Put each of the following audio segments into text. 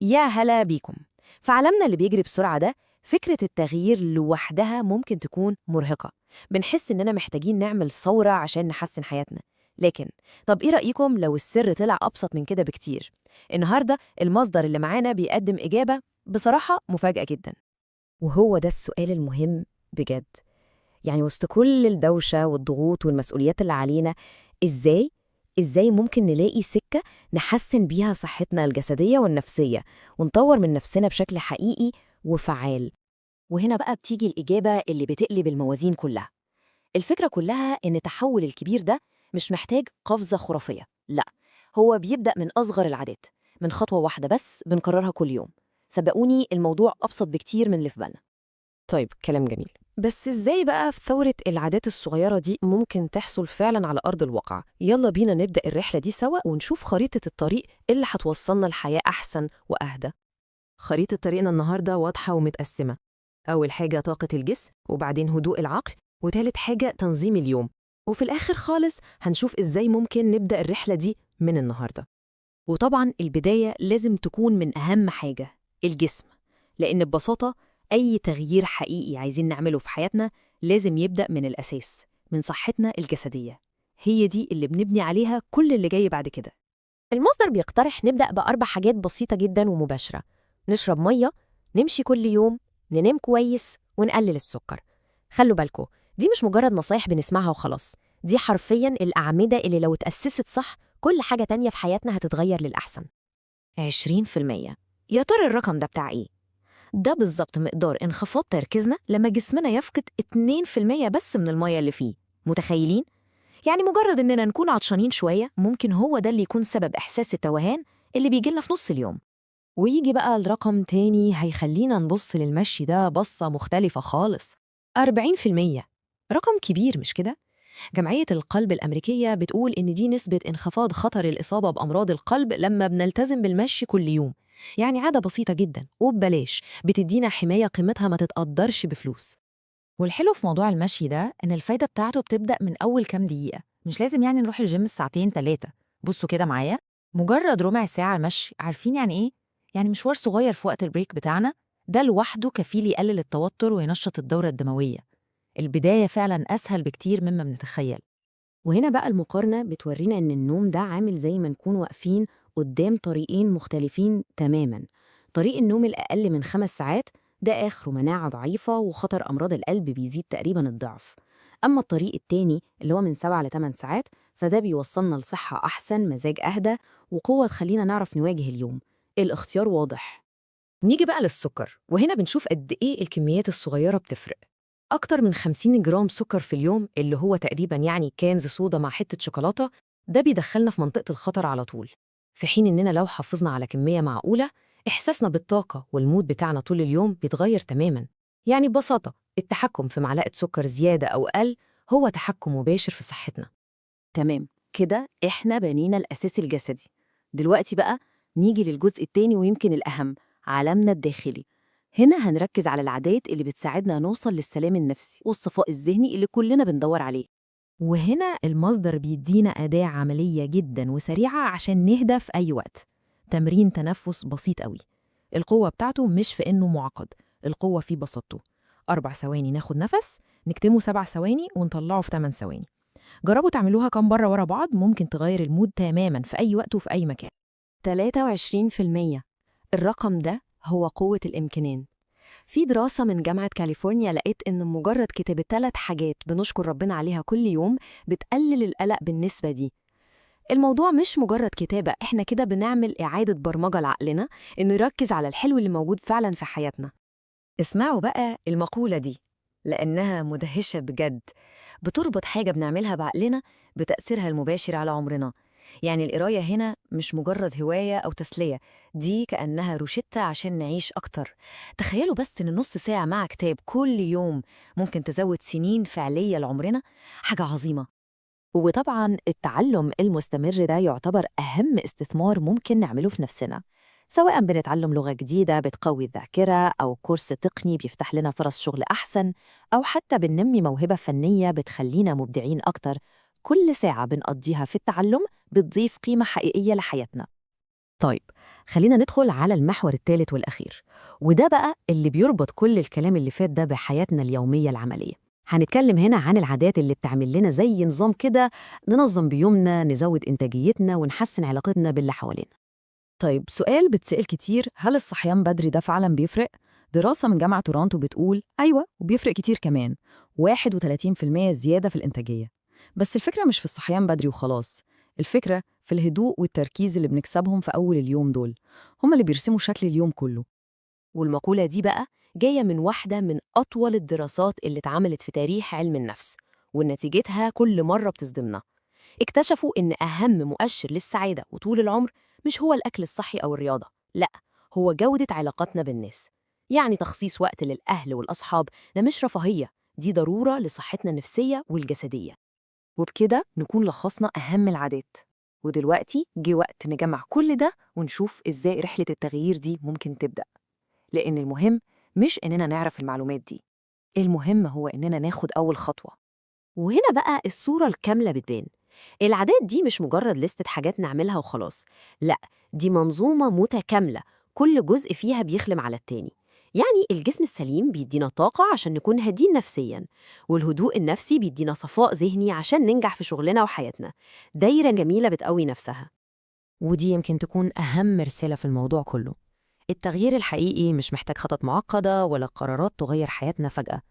يا هلا بيكم. في عالمنا اللي بيجري بسرعة ده، فكرة التغيير لوحدها ممكن تكون مرهقة. بنحس إننا محتاجين نعمل ثورة عشان نحسن حياتنا، لكن طب إيه رأيكم لو السر طلع أبسط من كده بكتير؟ النهاردة المصدر اللي معانا بيقدم إجابة بصراحة مفاجأة جدا. وهو ده السؤال المهم بجد. يعني وسط كل الدوشة والضغوط والمسؤوليات اللي علينا، إزاي إزاي ممكن نلاقي سكة نحسن بيها صحتنا الجسدية والنفسية ونطور من نفسنا بشكل حقيقي وفعال؟ وهنا بقى بتيجي الإجابة اللي بتقلب الموازين كلها. الفكرة كلها إن التحول الكبير ده مش محتاج قفزة خرافية، لا، هو بيبدأ من أصغر العادات، من خطوة واحدة بس بنكررها كل يوم. صدقوني الموضوع أبسط بكتير من اللي في بالنا. طيب، كلام جميل، بس إزاي بقى في ثورة العادات الصغيرة دي ممكن تحصل فعلا على أرض الواقع؟ يلا بينا نبدأ الرحلة دي سوا ونشوف خريطة الطريق اللي هتوصلنا لحياة أحسن وأهدى. خريطة طريقنا النهاردة واضحة ومتقسمة. أول حاجة طاقة الجسم، وبعدين هدوء العقل، وتالت حاجة تنظيم اليوم، وفي الآخر خالص هنشوف إزاي ممكن نبدأ الرحلة دي من النهاردة. وطبعا البداية لازم تكون من أهم حاجة، الجسم، لأن ببساطة أي تغيير حقيقي عايزين نعمله في حياتنا لازم يبدأ من الأساس، من صحتنا الجسدية. هي دي اللي بنبني عليها كل اللي جاي بعد كده. المصدر بيقترح نبدأ بأربع حاجات بسيطة جدا ومباشرة: نشرب مية، نمشي كل يوم، ننام كويس، ونقلل السكر. خلوا بالكم، دي مش مجرد نصايح بنسمعها وخلاص، دي حرفيا الأعمدة اللي لو اتأسست صح كل حاجة تانية في حياتنا هتتغير للأحسن. 20%، يا ترى الرقم ده بتاع إيه؟ ده بالظبط مقدار انخفاض تركيزنا لما جسمنا يفقد 2% بس من المية اللي فيه. متخيلين؟ يعني مجرد إننا نكون عطشانين شوية ممكن هو ده اللي يكون سبب إحساس التوهان اللي بيجيلنا في نص اليوم. ويجي بقى الرقم تاني هيخلينا نبص للمشي ده بصة مختلفة خالص. 40%، رقم كبير مش كده؟ جمعية القلب الأمريكية بتقول إن دي نسبة انخفاض خطر الإصابة بأمراض القلب لما بنلتزم بالمشي كل يوم. يعني عادة بسيطة جدا وببلاش بتدينا حماية قيمتها ما تتقدرش بفلوس. والحلو في موضوع المشي ده إن الفايدة بتاعته بتبدأ من أول كام دقيقة، مش لازم يعني نروح الجيم الساعتين تلاتة. بصوا كده معايا، مجرد ربع ساعة المشي، عارفين يعني إيه؟ يعني مشوار صغير في وقت ال break بتاعنا ده لوحده كفيل يقلل التوتر وينشط الدورة الدموية. البداية فعلا أسهل بكتير مما بنتخيل. وهنا بقى المقارنة بتورينا إن النوم ده عامل زي ما نكون واقفين قدام طريقين مختلفين تماماً. طريق النوم الأقل من 5 ساعات ده آخره مناعة ضعيفة وخطر أمراض القلب بيزيد تقريباً الضعف. أما الطريق التاني اللي هو من 7 ل8 ساعات، فده بيوصلنا لصحة أحسن، مزاج أهدى، وقوة تخلينا نعرف نواجه اليوم. الاختيار واضح. نيجي بقى للسكر، وهنا بنشوف قد إيه الكميات الصغيرة بتفرق. أكتر من 50 جرام سكر في اليوم، اللي هو تقريباً يعني كنز صودا مع حتة شوكولاتة، ده بيدخلنا في منطقة الخطر على طول. في حين إننا لو حافظنا على كمية معقولة، إحساسنا بالطاقة وال mood بتاعنا طول اليوم بيتغير تماماً. يعني ببساطة التحكم في معلقة سكر زيادة أو أقل هو تحكم مباشر في صحتنا. تمام كده، إحنا بنينا الأساس الجسدي. دلوقتي بقى نيجي للجزء التاني ويمكن الأهم، عالمنا الداخلي. هنا هنركز على العادات اللي بتساعدنا نوصل للسلام النفسي والصفاء الذهني اللي كلنا بندور عليه. وهنا المصدر بيدينا أداة عملية جدا وسريعة عشان نهدى في أي وقت. تمرين تنفس بسيط قوي. القوة بتاعته مش في إنه معقد، القوة في بساطته. 4 ثواني ناخد نفس، نكتمه 7 ثواني، ونطلعه في 8 ثواني. جربوا تعملوها كم مرة ورا بعض، ممكن تغير ال mood تماما في أي وقت وفي أي مكان. 23%، الرقم ده هو قوة الإمكانين. في دراسة من جامعة كاليفورنيا لقيت إن مجرد كتابة 3 حاجات بنشكر ربنا عليها كل يوم بتقلل القلق بالنسبة دي. الموضوع مش مجرد كتابة، إحنا كده بنعمل إعادة برمجة لعقلنا إنه يركز على الحلو اللي موجود فعلا في حياتنا. اسمعوا بقى المقولة دي لأنها مدهشة بجد، بتربط حاجة بنعملها بعقلنا بتأثيرها المباشر على عمرنا. يعني القراية هنا مش مجرد هواية أو تسلية، دي كأنها روشتة عشان نعيش أكتر. تخيلوا بس إن نص ساعة مع كتاب كل يوم ممكن تزود سنين فعلية لعمرنا، حاجة عظيمة. وطبعاً التعلم المستمر ده يعتبر أهم استثمار ممكن نعمله في نفسنا، سواء بنتعلم لغة جديدة بتقوي الذاكرة، أو كورس تقني بيفتح لنا فرص شغل أحسن، أو حتى بننمي موهبة فنية بتخلينا مبدعين أكتر. كل ساعة بنقضيها في التعلم بتضيف قيمة حقيقية لحياتنا. طيب، خلينا ندخل على المحور الثالث والأخير، وده بقى اللي بيربط كل الكلام اللي فات ده بحياتنا اليومية العملية. هنتكلم هنا عن العادات اللي بتعمل لنا زي نظام كده، ننظم بيومنا، نزود إنتاجيتنا، ونحسن علاقتنا باللي حوالينا. طيب سؤال بتسأل كتير، هل الصحيان بدري ده فعلا بيفرق؟ دراسة من جامعة تورونتو بتقول أيوة، وبيفرق كتير كمان، 31% زيادة في الإنتاجية. بس الفكرة مش في الصحيان بدري وخلاص، الفكرة في الهدوء والتركيز اللي بنكسبهم في أول اليوم دول، هم اللي بيرسموا شكل اليوم كله. والمقولة دي بقى جاية من واحدة من أطول الدراسات اللي اتعملت في تاريخ علم النفس، ونتيجتها كل مرة بتصدمنا. اكتشفوا إن أهم مؤشر للسعادة وطول العمر مش هو الأكل الصحي أو الرياضة، لأ، هو جودة علاقاتنا بالناس. يعني تخصيص وقت للأهل والأصحاب ده مش رفاهية، دي ضرورة لصحتنا النفسية والجسدية. وبكده نكون لخصنا أهم العادات، ودلوقتي جه وقت نجمع كل ده ونشوف إزاي رحلة التغيير دي ممكن تبدأ. لأن المهم مش إننا نعرف المعلومات دي، المهم هو إننا ناخد أول خطوة. وهنا بقى الصورة الكاملة بتبان. العادات دي مش مجرد لستة حاجات نعملها وخلاص، لا، دي منظومة متكاملة، كل جزء فيها بيخلم على التاني. يعني الجسم السليم بيدينا طاقة عشان نكون هادين نفسياً، والهدوء النفسي بيدينا صفاء ذهني عشان ننجح في شغلنا وحياتنا. دايرة جميلة بتقوي نفسها. ودي يمكن تكون أهم رسالة في الموضوع كله. التغيير الحقيقي مش محتاج خطط معقدة ولا قرارات تغير حياتنا فجأة.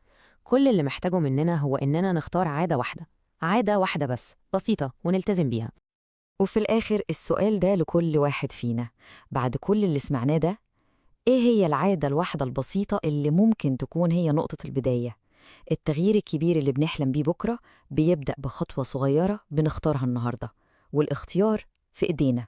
كل اللي محتاجه مننا هو إننا نختار عادة واحدة، عادة واحدة بس، بسيطة، ونلتزم بيها. وفي الآخر السؤال ده لكل واحد فينا، بعد كل اللي سمعناه ده، إيه هي العادة الواحدة البسيطة اللي ممكن تكون هي نقطة البداية؟ التغيير الكبير اللي بنحلم بيه بكرة بيبدأ بخطوة صغيرة بنختارها النهاردة، والاختيار في إيدينا.